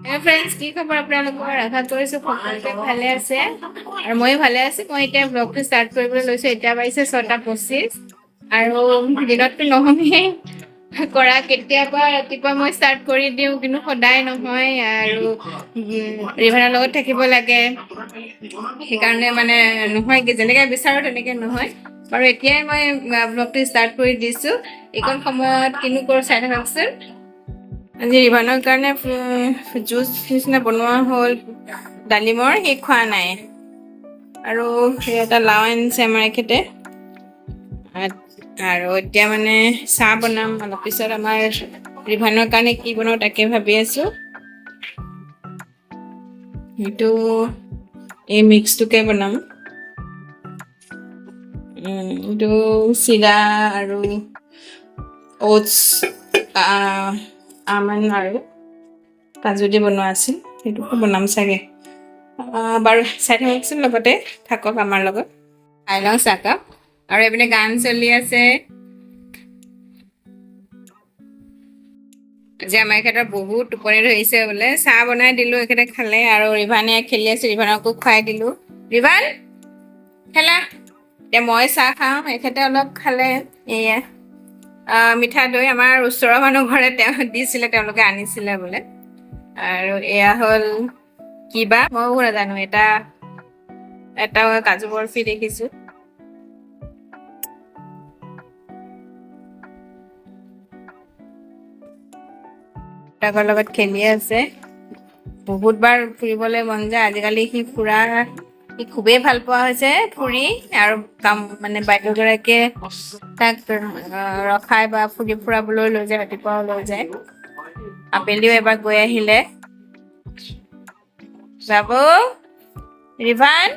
Friends, কি খবৰ আপোনালোকৰ? আশা কৰিছোঁ সকলোকে ভালে আছে আৰু ময়ো ভালে আছোঁ। মই এতিয়া ব্লগটো ষ্টাৰ্ট কৰিবলৈ লৈছোঁ। এতিয়া বাজিছে 6:25 আৰু দিনততো নহয়েই কৰা। কেতিয়াবা ৰাতিপুৱা মই ষ্টাৰ্ট কৰি দিওঁ, কিন্তু সদায় নহয় আৰু ৰিভানৰ লগত থাকিব লাগে, সেইকাৰণে মানে নহয়, যেনেকৈ বিচাৰোঁ তেনেকৈ নহয়। বাৰু, এতিয়াই মই ব্লগটো ষ্টাৰ্ট কৰি দিছোঁ। এইকণ সময়ত কিনো কৰোঁ চাই থাককচোন। আজি ৰিভানৰ কাৰণে জুচ নিচিনা বনোৱা হ'ল ডালিমৰ, সি খোৱা নাই। আৰু সেই এটা লাও আনিছে আমাৰ এখেতে। আৰু এতিয়া মানে চাহ বনাম অলপ পিছত। আমাৰ ৰিভানৰ কাৰণে কি বনাওঁ তাকে ভাবি আছোঁ। সেইটো এই মিক্সটোকে বনাম। এইটো চিৰা আৰু অ'টছ, আমন আৰু কাজু দি বনোৱা আছিল, সেইটোকে বনাম চাগে। বাৰু, চাই থাককচোন, লগতে থাকক আমাৰ লগত। খাই লওঁ চাহকাপ। আৰু এইপিনে গান চলি আছে। আজি আমাৰ এখেতৰ বহুত টোপনি ধৰিছে বোলে। চাহ বনাই দিলোঁ, এখেতে খালে আৰু ৰিভানে খেলি আছে, ৰিভানকো খুৱাই দিলোঁ। ৰিভান, খেলা। এতিয়া মই চাহ খাওঁ। এখেতে অলপ খালে। এয়া মিঠা দৈ আমাৰ ওচৰৰ মানুহ ঘৰে তেওঁ দিছিলে, তেওঁলোকে আনিছিলে বোলে। আৰু এয়া হ'ল কিবা ময়ো নাজানো, এটা এটা কাজু বৰফি দেখিছোঁ। দেউতাকৰ লগত খেলি আছে। বহুতবাৰ ফুৰিবলৈ মন যায়। আজিকালি সি ফুৰা, সি খুবেই ভাল পোৱা হৈছে ফুৰি। আৰু কাম মানে বাইদেউগৰাকীয়ে তাক ৰখাই বা ফুৰাবলৈ লৈ যায়, ৰাতিপুৱাও লৈ যায়, আবেলিও এবাৰ গৈ আহিলে। বাবু, ৰিভান।